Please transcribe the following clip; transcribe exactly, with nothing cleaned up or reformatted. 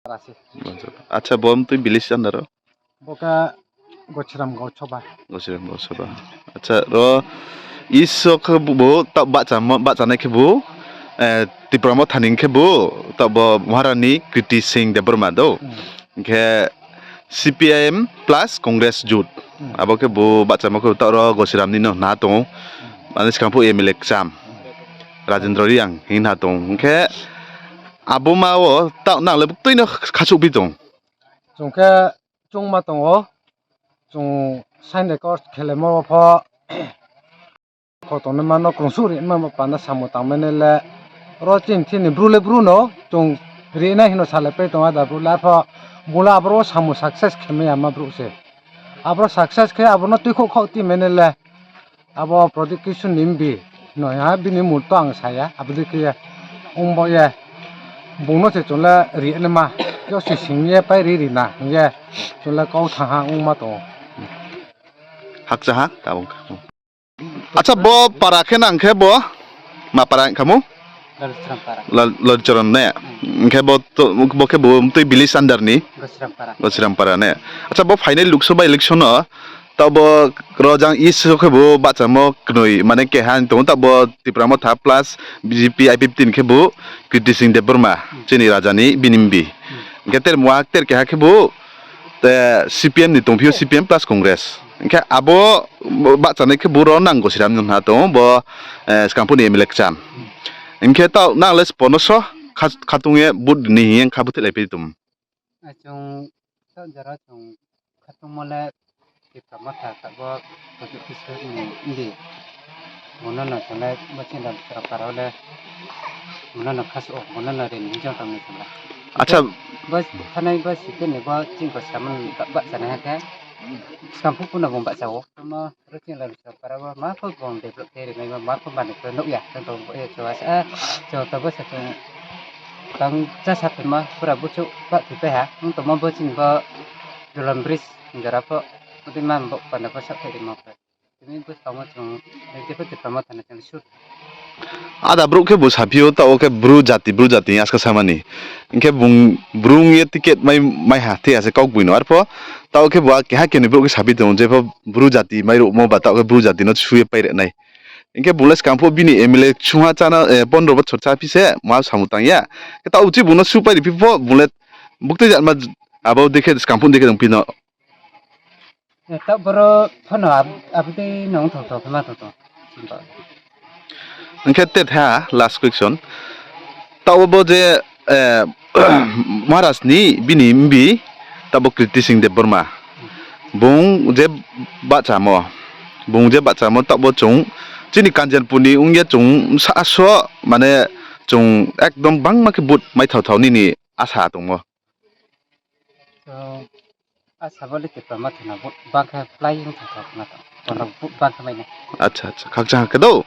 Rasi. Acha, bo twi village under o? Bo khe Gochiram Gausaba. Gochiram Gausaba. Acha, ro iso khe bo, bo ta bacha mo, bacha nai khe bo, eh, Tipra Motha ni khe bo, ta bo Maharani Kriti Singh Debbarma do. Hmm. Hingkhe C P I M plus Congress jut. Hmm. Abo khe bo bacha mo khe ta ro Gochiram ni no na tongo. Hmm. Ani swkang pho M L A kwcham. Hmm. Rajendra Reang hing na tong. Hingkhe abo ma o ta nang le twi no khachuk bi tong. Chwng khe chwngma tongo, chwng sign record khelemo pho, khotoni mano kwrwngsuk ri mano panda samung tangmani le, oro chini thini bru le bru no chwng rinai hino salai pai tongo da bru le, arpho bula aboro samung success khe maya ma bru se, aboro success khe abono twi khok khok twi mani le. Abo Pradyot Kishore ni mbi no ya, bini murto ang saya, aboni khe ya, wng bo ya, bungno se chwla ri anima, kyo se sing ye pai ri ri na, hing ye chwla kok tha ha wng ma tongo. Hakcha ha, tabuk. Acha, bo para khe nang khe bo, ma para wng kha mo? Lal Charan para. Lal, Lal Charan ne? Hmm. Hingkhe bo to, bo khe bo twi village under ni? Gosirampara. Gosirampara ne? Acha, bo phainai Lok Sabha election no, ta bo ro jang East o khe bo bachamo knoi, mane keha wng tongo, ta bo Tipra Motha plus B J P I P F T ni khe bo Kriti Singh Debbarma, hmm, chini raja ni bini mbi. Hmm. Hingkhe ter muak ter keha khe bo, te C P M ni tongphio, C P M plus Congress. Hingkhe abo bachanai khe bo ro nang Gosiram ni wngha tongo, bo, eh, swkang phoni M L A kwcham. Hingkhe ta nang le ponoso kha-, khatung ye vote ni hing ye kha bwtwi lai pai tong. Chwng ta jora chwng khatungma le Tipra Motha tabok Pradyot Kishore ni indi. Bono no chwng le bo chini Lal Charan para le bono no khasu o, bono no rini hwnjak tongni chwng le. Acha. Bo thanai bo sikhe ni bo chini ko samung bachanai hakhe swkang phuk phano bo bachao. Tamo oro chini Lal Charan para bo ma kho bo develop khe rinai bo ma kho manwi khe nukya. Tamo bo ya chwng asa chwng tabok sa chwng tang cha sa phima pura buchuk ba thwi pai ha. Wng tongma bo chini bo Dolan bridge jora pho, tei ma bo panda pho sak phai rima pho. Tini bwskango chwng, jepho Tipra Motha ni chwng sur. Ada bwrwk khe bo saphio, ta o khe bru jati, bru jati aska samani. Hingkhe bung, bru wng ye ticket mai, mai ha, thei ase kok buino. Arpho, ta o khe bo keha kenwi bwrwk khe saphi tongo, jepho bru jati mai rwkmo ba ta o khe bru jati no suye pai rwnai. Hingkhe bung le swkang pho bini M L A chungha chana, eh, pondro bochor cha phi se, ma samung tang ya. Ta uchi bung no su pai riphi pho, bung le bwktwi jat ma abo dekhe swkang pho dekhe tong phino. Eh, ta boro phano ab-, abdi nong thok thok ma thok thok. Hingkhe tetha last question. Ta obo je, eh, Maharaj ni bini mbi ta bo Kriti Singh Debbarma. Bung je bachamo, bung je bachamo ta bo chwng chini Kanchanpur ni wngya chwng sa so mane chwng ekdom bangma khe vote mai thok thok nini asa tongmo. So, a sabole Tipra Motha no bo bangkha flying thok thok na to. Tono bo bangkha mai na. Acha, acha. Khakchang khe do.